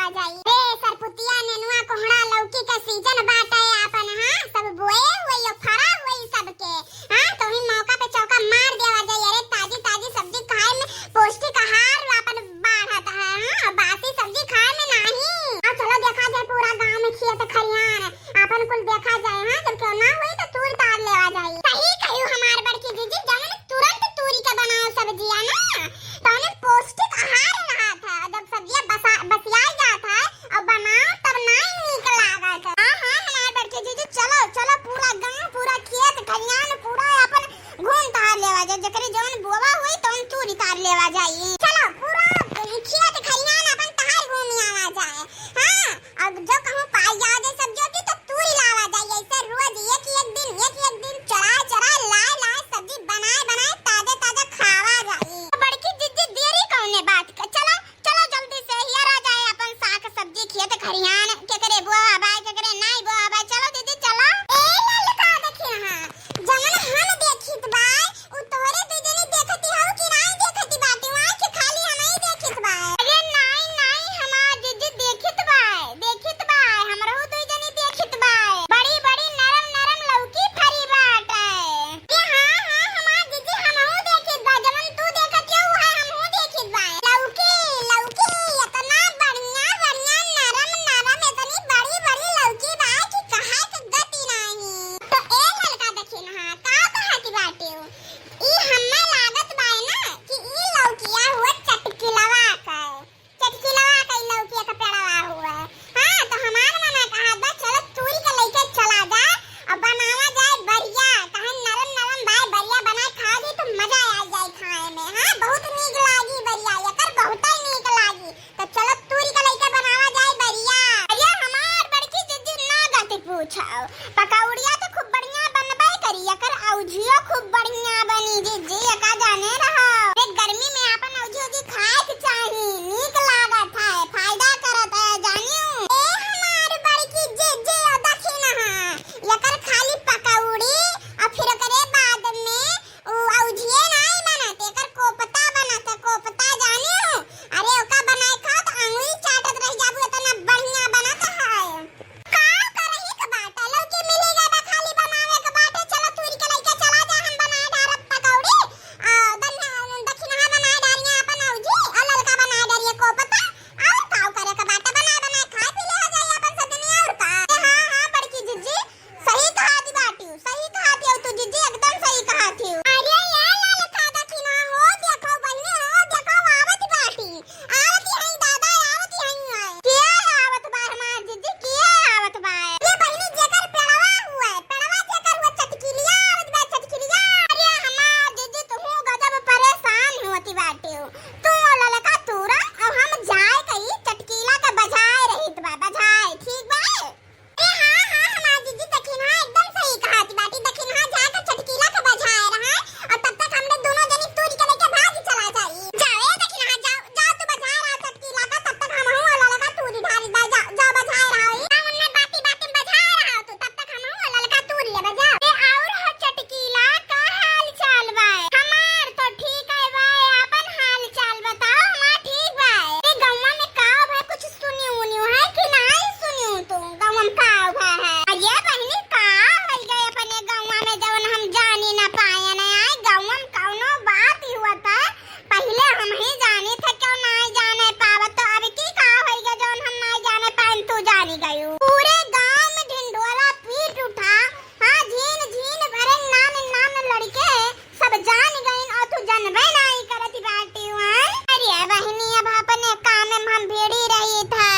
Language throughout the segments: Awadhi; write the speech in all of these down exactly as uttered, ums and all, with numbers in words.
आ जाई। रे सरपुतिया, नेनुआ, कोहड़ा, लौकी का सीजन बाटे आपन, हाँ, सब बोए हुए, यो फरा हुए सबके, हाँ, तो ही मौका पे चौका मार देवा जाई। अरे ताजी ताजी सब्जी खाए में पौष्टिक आहार आपन बाढ़त है, हाँ, बासी सब्जी खाए में नाही। आ चलो देखा जाए पूरा गाँव में खेत खरियान, आपन कुल देखा जाए, हाँ, जब केहू ना होई तो तूर तार लेवा जाई। सही कहियो हमार बड़की जीजी, जवन तुरंत तूरी के बनाओ सब्जिया ना, तौने पौष्टिक आहार रहा था। जब सब्जिया बसा, बसियाई जात है और बनाओ तब नाई नीक लागत है। हाँ, हाँ, हमार बड़की जीजी, चलो, चलो, पूरा गाँव, पूरा खेत खलियान, पूरा अपन घूम टहर लेवा जाए। जेकरे जौन बोवा होई, तौन तूरी तार लेवा जाई। चलो, पूरा खेत खलियान अपन टहर घूम आवा जाए। हाँ, अब जो कहूँ पाई जाओ जे सब्जियों की, तो तूरी लावा जाए। ऐसे रोज एक एक दिन, एक एक दिन चराए चराए, लाए लाए सब्जी बनाए बनाए, ताजे ताजे खावा जाए। तो बड़की जिज्जी, देरी कौने बात का? चलो, चलो जल्दी से, हियर आ जाए अपन साग सब्जी, खेत खरियान, केकरे बोआ बाय, केकरे नाई बोआ बाय। चलो दीदी, चलो। ए ललका, देखी हाँ, जवन हम देखित बाय, उ तोहरे दुई जनी देखती हऊ कि नाई देखती बाटी, आँख खाली हमही देखित बाय। अरे नाई, नाई, हमार जिज्जी देखित बाय, देखित बाय, हमरहू दुई जनी देखित बाय। बड़ी, बड़ी नरम, नरम लौकी फरी बाटे। ए हाँ, हाँ, हमार जिज्जी, हमहू देखित बा, जवन तू देखत हऊ, उहे हमहू देखित बा। लौकी, लौकी, इतना बढ़िया, बढ़िया, नरम, नरम, इतनी बड़ी, बड़ी लौकी बा कि कहा के गति नाही। तो ए ललका, देखी ना, का कहत बाटे उ? ई हम्मे लागत बाय ना कि ई लौकिया हुआ चटकिलवा का, चटकिलवा का ई लौकिया का पेड़वा हुआ। हाँ, तो हमार मना कहत बा, चलो तूरी के लइके चला जा और बनावा जाए बरिया, काहे नरम नरम बाय बरिया बनाए खाओगी तो मजा आ जाए खाए में। हाँ, बहुत नीक लागी बरिया, एकर बहुते नीक लागी। तो चलो तूरी के लइके बनावा जाए बरिया। अरे हमार बड़की जिज्जी ना गति पूछो, पकौड़िया तो खूब बढ़िया बनबे करी, एकर औजियो खूब बढ़िया बनी जिज्जी, एका जाने रहो। ए गर्मी में आपन औजी औजी खाए के चाही, नीक लागत है, फायदा करत है, जानियो। ए हमार बड़की जिज्जी, देखी ना, एकर खाली पकौड़ी और फिर ओकरे बाद में उ औजिए नाई बनत, एकर कोपता बनत है, कोपता जानियो। अरे ओका बनाए खाओ तो आंगुरी चाटत रह जाबू, इतना बढ़िया बनत है। का करही के बाटे, लौकी मिली गए बा, खाली बनावे के बाटे। चलो तूरी के लइके चला जा, हम बनाए डारब पकौड़ी। आ, दन-, दखिनहा बनाए डारिए अपन औजी, और ललका बनाए डारिए कोपता। और का करे के बाटे, बनाए बनाए खाए पी ले हो जाई अपन सजनी, और का। हाँ, हाँ, बड़की जिज्जी, सही कहत बाटिउ, सही कहत हऊ तू जिज्जी, एकदम सही कहत हऊ। अरे ये ललका दखिनहा हो, देखो बहिनी हो, देखो आवत बाटी, आवत हई दादा, आवत हई। के आवत बा हमार जिज्जी, के आवत बा? ये बहिनी जेकर पेड़वा हुए, पेड़वा जेकर हुए चटकिलिया आवत बा, चटकिलिया। अरे हमार जिज्जी तुहू गजब परेशान होती बाटिउ। तू ललका तूरा, अब हम जाए कही चटकीला के बजाए रहित बा, बजाए, ठीक बा? ए, हाँ, हाँ, हमार जिज्जी दखिनहा एकदम सही कहत बाटी। दखिनहा जाके चटकीला के बजाए रहा, और तब तक हमरे दोनों जनी तूरी के लेके भाग चला जाई। जाओ, ए दखिनहा, जाओ, जाओ तू बजाए रहा चटकीला का, तब तक हमहू वाला लगा तूरी ढारी बा, जाओ, जाओ बजाए रहा। ए, हाँ, उनने बाती बाती में बजाए रहा तू, तब तक हमहू वाला लगा तूरी ले बजाओ। ए, और हो चटकीला, का हाल चाल बा? हमार तो ठीक है बा, आपन हाल चाल बताओ, हमार ठीक बा। ए, गौवा में का भा कुछ सुनियो उनियो है कि नाई सुनियो तू? गौवा में का हुआ है? अरे बहिनी, का होई गए अपने गौवा में जवन हम जानी ना पाए ना? आए गौवा में कौनो बात ही हुआ था, पहिले हम ही जानी थे, क्यों नाई जाने पावत, तो अब की का होई गए जवन हम नाई जाने पाए, तू जानी गयू। पूरे गांव में ढिंढोरा पीट उठा, हाँ, झीन झीन भरे नान नान लड़के सब जान गईन और तू जनबे नाई करत बाटी। अरे बहिनी, अब अपने काम में हम भिड़ी रही थे।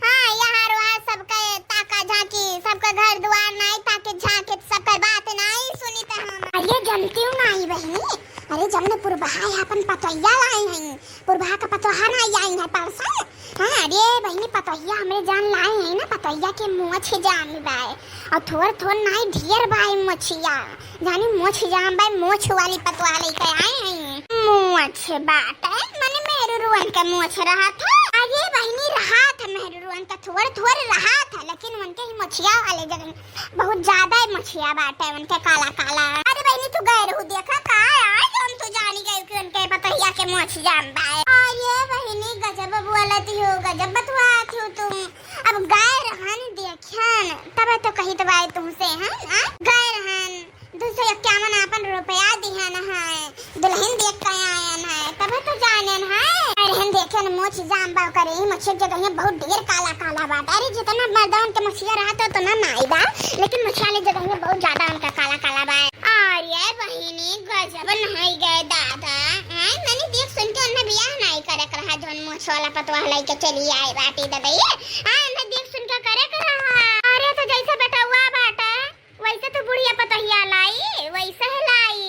हाँ, यहाँ रुआ सबके ताका झांकी, सबके घर दुआर नाई ताके झांके, सबके बात नाई सुनी थे हम। अरे जनती हूँ नाई बहिनी, अरे जमने पुरबहा अपन पतोहिया लाई हैं, पुरबहा का पतोहा नाई आई है परसन। हाँ, अरे बहिनी, पतोहिया हमरे जान लाई है ना, पतोहिया के मोछ जाम बाय, और थोर थोर नाई ढेर बाय मोछिया, जानी मोछ जाम बाय, मोछ वाली पतोहा लेके आई हैं। मोछ बाटे, मने मेहरुरुअन के मोछ रहा था। अरे बहिनी, रहा था मेहरुरुअन का थोर थोर रहा था, लेकिन उनके ही मोछिया वाले जगह बहुत ज्यादा ही मोछिया बाटे उनके काला काला। अरे बहिनी, तू गए रहू देखा का, आए जौन तू जानी गई कि उनके पतोहिया के मोछ जाम बाय। अरे बहिनी, गजब बोलती हो, गजब बतुआती हो। अब गए रहन देखन, तब तो कहित बाय तुमसे, हैं? आ? गए रहन, दू सौ इक्यावन आपन रुपया दिहन है, दुलहिन देख के आयन है, तब तो जानन है। गए रहन देखन, मोछ जाम बा ओकरे, मोछ के जगहिया बहुत ढेर काला काला बाटे। अरे, जितना मर्दवन के मोछिया रहत है, उतना नाई बा, लेकिन मोछ वाली जगहिया बहुत ज्यादा उनका काला काला बा। अरे बहिनी, गजब नाई गए दादा। आय, मने देख सुन के उन्हें बियाह नाई करे के रहा, जौन मोछ वाला पतोह लइके चली आए बाटी ददई। आय, उन्हें देख सुन के करे के रहा। अरे तो जैसे बेटउआ बाटे, वैसे तो बुढ़िया पतोहिया लाई, वैसे ही लाई।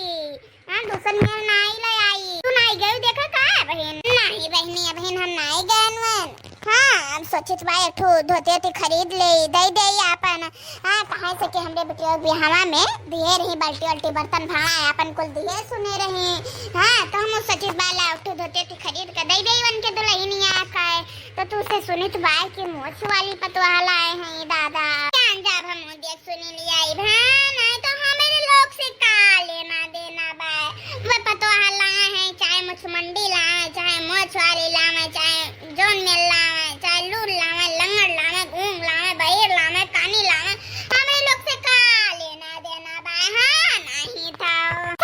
हाँ, दूसर नियर नाई ले आई। तू नाई गई देखे का बहिन? नहीं बहिनी, अबहिन हम नाई गए वन। हाँ, हम सोचित बा एक ठो धोती ओती खरीद ले, दे दे आपन। हाँ, कहाँ से कि हमरे बेटिया के बियाहवा में दिए रही बाल्टी वाल्टी बर्तन भाड़ा, आपन कुल दिए सुने रही। हाँ, तो हम सोचित बा ला एक ठो धोती ओती खरीद के दे दे उनके दुलहिनिया का। तो तू से सुनित बा कि मोछ वाली पतोह लाए हैं दादा। जान जाब हम देख सुनी लिया ई भान, आए तो हमरे लोग से का लेना देना बा। वे पतोह लाए हैं, चाहे मुछमुंडी लाए, चाहे मोछ वाली लाए, चाहे जौन मेल लावे, चाहे लूर लावे, लंगड़ लावे, गूंग लावे, बहिर लावे, कानी लावे, हमरे लोग से का लेना देना बा? हाँ, नहीं था।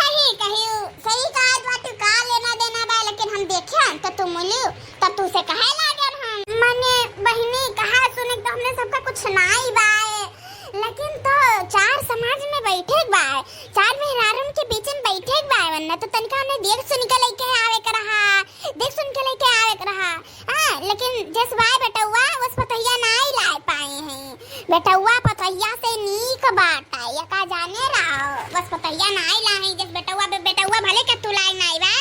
सही कहियो, सही कहा तू, का लेना देना बा, लेकिन हम देखे तो तू मुलियो, तब तू से कहे लागन हम। मने बहिनी कहा सुने तो हमने सबका कुछ नाई बाए, लेकिन तो चार समाज में बैठे बाए, चार मेहरारून के बीच में बैठे बाए, वरना तो तनिका हमने देख सुन के लइके आवे के रहा, देख सुन के लइके आवे के रहा। हाँ, लेकिन जस बाय बेटउआ, वस पतोहिया नाई लाए पाए हैं। बेटउआ पतोहिया से नीक बाटा, ये का जाने रहो। वस पतोहिया नाई लाए हैं, जस बेटउआ बे-, बेटउआ भले के तू लाए नाई बा,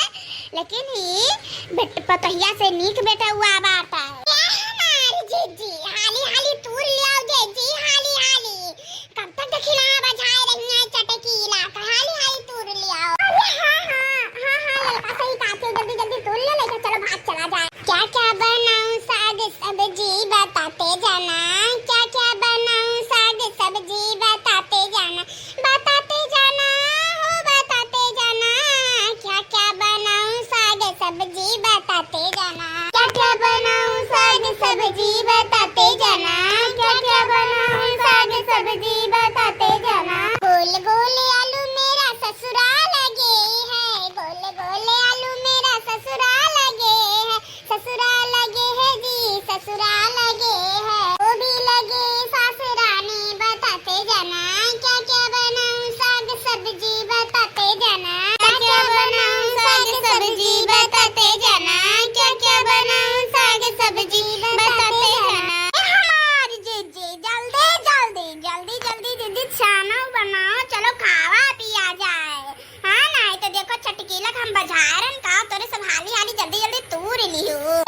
लेकिन ही बेट-, पतोहिया से नीक बेटउआ बाटा। ए हमार जीजी, हाली हाली तूर लियाओ जीजी, हाली हाली। कब तक दखिना बजाए रही है चटकीला, हाली हाली तूर लियाओ। अरे हाँ, हाँ, हाँ, हाँ, ललका सही काचे, जल्दी, जल्दी तूर ले, लेके चलो, भाग चला जाए। क्या, क्या बनाऊं साग सब्जी बताते जाना, क्या, क्या बनाऊं साग सब्जी बताते जाना, बताते जाना, हो बताते जाना, क्या, क्या बनाऊं साग सब्जी बताते जाना। क्या क्या बनाऊं साग सब्जी बताते जाना, क्या क्या बनाऊं साग सब्जी बताते जाना। गोल गोल आलू मेरा ससुरा लगे है, गोल गोल आलू मेरा ससुरा लगे है, ससुरा लगे है जी, ससुरा लगे है। वो भी लगे सासुरानी बताते जाना, क्या क्या बनाऊं साग सब्जी बताते जाना, क्या क्या बनाऊं साग सब्जी बताते जाना, क्या क्या बनाऊं साग सब्जी बताते जाना। ए हमार जीजी, जल्दी, जल्दी, जल्दी, जल्दी, जल्दी छानो बनाओ, चलो खावा पिया जाए। हाँ, नाई तो देखो चटकीला के हम बजारन का, तोरे सब हाली हाली जल्दी जल्दी तूर लियो।